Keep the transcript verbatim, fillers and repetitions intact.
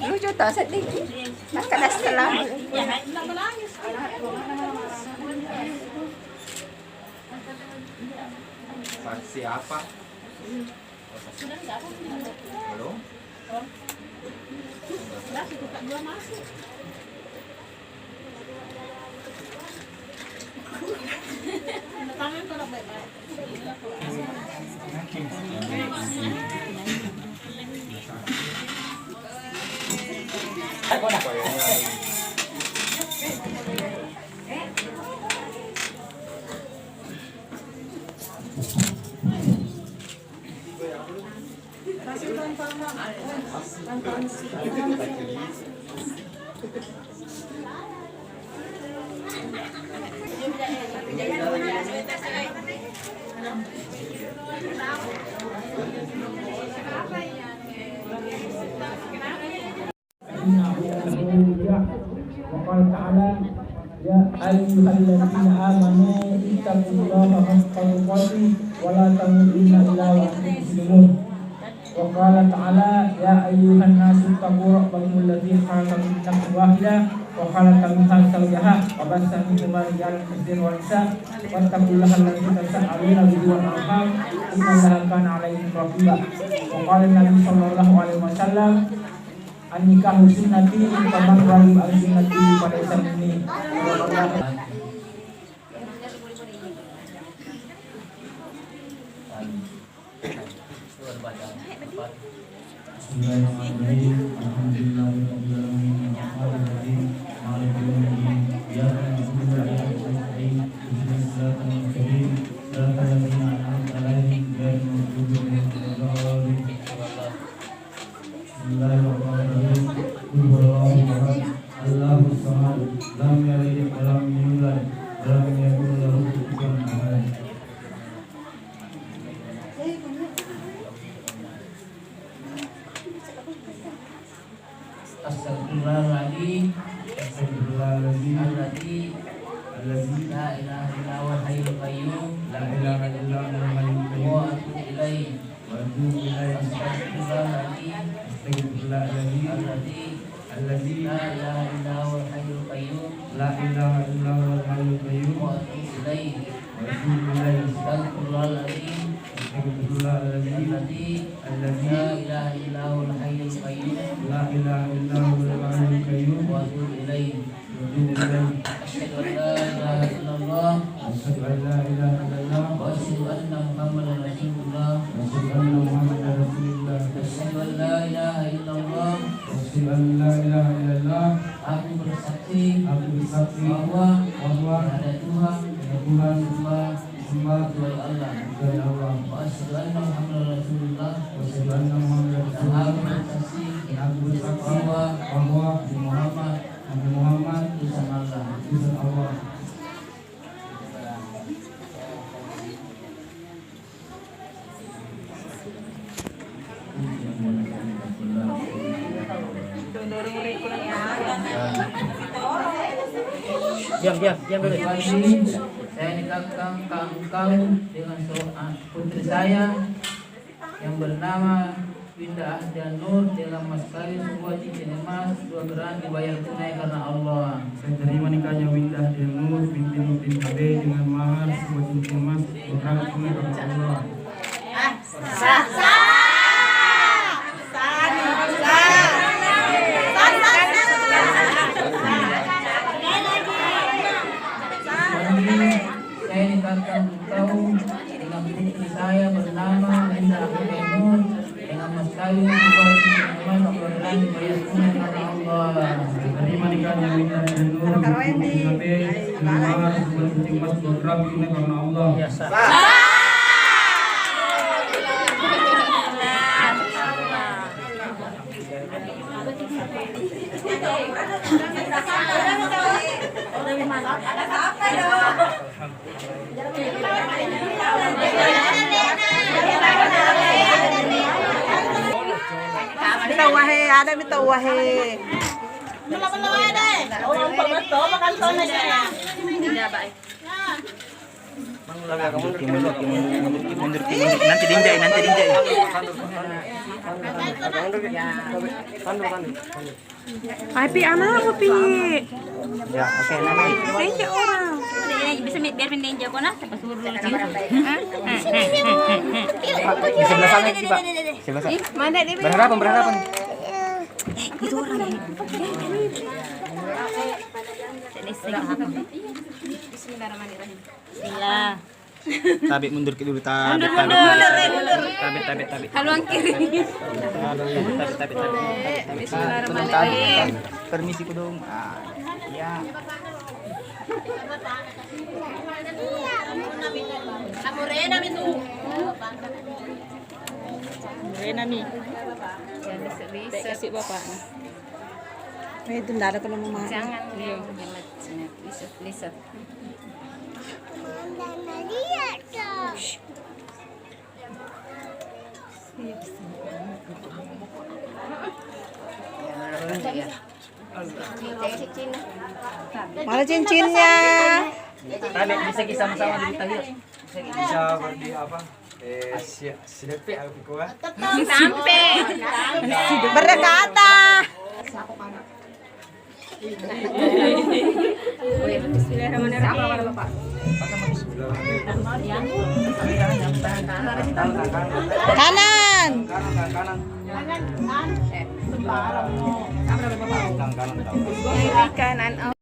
Lucu tau sedikit. Maka dah setelah. Saksi apa? Belum? Innahu la. Wa qala ta'ala, "Ya ayyuhalladzina amanu ittaqullaha haqqa tuqatih wa la tamutunna illa wa antum muslimun." Wa qala ta'ala, "Ya ayyuhan nasu ittaqu rabbakumul ladzi khalaqakum min nafsin wahidah wa khalaqa minha zawjaha wa bassa minhuma rijalan katsiran wa nisa, wattaqullaha alladzi tasaaluna bihi wal arham, innallaha kana 'alaikum raqiba." Wa qala Nabi sallallahu alaihi wasallam, "An-nikahu sunnati, faman raghiba an sunnati falaisa minni." Bismillahirrahmanirrahim. Alhamdulillahirabbil alamin. Arrahmanirrahim. Maliki yaumiddin. Iyyaka na'budu wa iyyaka nasta'in. Ihdinas siratal mustaqim. Siratal ladzina an'amta 'alaihim ghairil maghdubi 'alaihim waladdallin. Bismillahirrahmanirrahim. Qul huwallahu ahad. Allahus samad. Lam yalid wa lam yulad. Wa lam yakul lahu kufuwan ahad. Astagfirullahaladzim. Astagfirullahaladzim. Alladzi. Alladzi. La ilaha illa huwal hayyul qayyum. La ilaha illa huwal hayyul qayyum. Wa atubu ilaih. Wa atubu ilaih. Astagfirullahaladzim. Astagfirullahaladzim. Alladzi. Alladzi. La ilaha illa huwal hayyul qayyum. La ilaha illa huwal hayyul qayyum. Wa atubu ilaih. Wa atubu ilaih. Astagfirullahaladzim. Astagfirullahaladzim. Alladzi. Alladzi. La ilaha illa huwal hayyul qayyum. La ilaha illa huwal hayyul qayyum. Wa atubu ilaih. Wa atubu ilaih. Asyhadu an la ilaha illallah. Asyhadu an la ilaha illallah. Wa asyhadu anna Muhammadar Rasulullah. Wa asyhadu anna Muhammadar Rasulullah. Asyhadu an la ilaha illallah. Asyhadu an la ilaha illallah. Aku bersaksi. Aku bersaksi. Bahwa. Bahwa. Tiada Tuhan. Tiada Tuhan. Sembah. Sembah. Kecuali Allah. Kecuali Allah. Wa asyhadu anna Muhammadar Rasulullah. Wa asyhadu anna Muhammadar Rasulullah. Dan aku bersaksi. Dan aku bersaksi. Bahwa. Bahwa. Nabi Muhammad. Nabi Muhammad. Utusan Allah. Utusan Allah. Diam, diam, diam dulu. Saya nikahkan engkau dengan seorang putri saya yang bernama Winda Ahdian Nur dengan mas kawin sebuah cincin emas, dua gram, dibayar tunai karena Allah. Saya terima nikahnya Winda Ahdian Nur binti Nurdin H B dengan mahar sebuah cincin emas, dua gram, tunai karena Allah. Saya nikahkan engkau dengan putri saya bernama Linda Akhil Nur dengan mas kawin sebuah cincin emas, dua gram, dibayar tunai karena Allah. Terima nikahnya Linda Akhil Nur dengan putri saya dengan mahar sebuah cincin emas, dua gram, tunai karena Allah. Mita wahe, ada mita wahe. Mundur, mundur, mundur, mundur, mundur. Nanti dinjai, nanti dinjai. Hai, Pi, anakmu, Pi. Ya, oke, namanya. Thank you, orang. Bisa mi-, biar pindahin jago, nah, siapa suruh dulu, Pi? Di sebelah sana, Pi, Pak. Sebelah sana. Mana dia? Berhadapan, berhadapan. Eh, itu orang. Bismillahirrahmanirrahim. Bismillah. Tabe' mundur ki dulu, tabe', tabe', tabe', tabe', tabe', tabe'. Haluang kiri. Tabe', tabe', tabe', tabe', tabe'. Bismillahirrahmanirrahim. Permisi kodong. Ah, iya. Amorena mi tu. Amorena mi. Kasih bapaknya. Eh, itu ndak ada kalau mau makan. Jangan. Iya. Lihat, lihat. Mana cincinnya? Tabe', bisa ki sama-sama dulu, tabe'. Bisa berdi apa? Eh, si-, silepe apa kua? Sampe. Berdekatan. Bismillahirrahmanirrahim. Kanan. Kiri kanan.